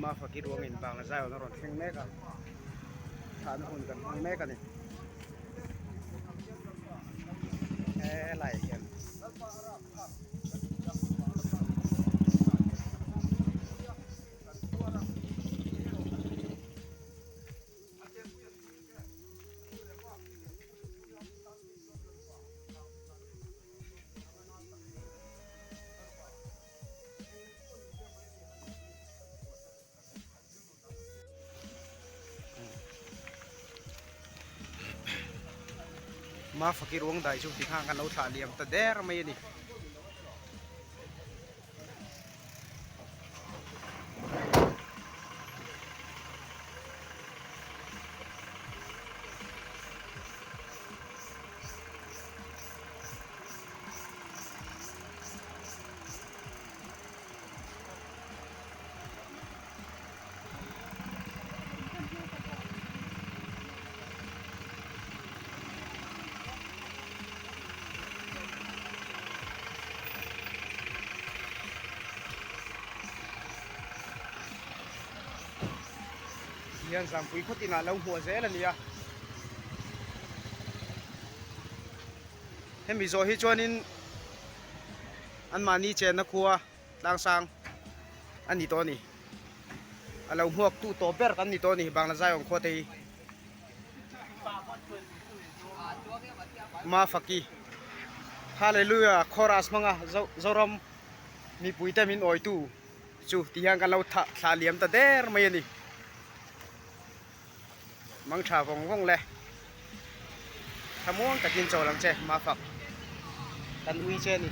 Mafaki ruangin Bangla Zion a rawn thleng mek a, thlahna hun kan hmang mek a ni. Helaiah hian. Mafaki ruang dai chu tikhan kan lo thlah liam ta der mai a ni. Hian Zampui khaw tinah lo hmuah zel a ni a. Hemi zawh hi chuanin anmahni chenna khua tlangsang a ni tawh a ni. A lo hmuak tu tawh ber kan ni tawh a ni Bangla Zion khua te hi. Mafaki Hallelujah chorus hmanga Zoram mipui te min awitu chu ti hian kan lo thlah liam ta der mai a ni. Mang tha vawng vawng le. Thlamuang takin chawl ang che Mafak. Kan ui che a ni.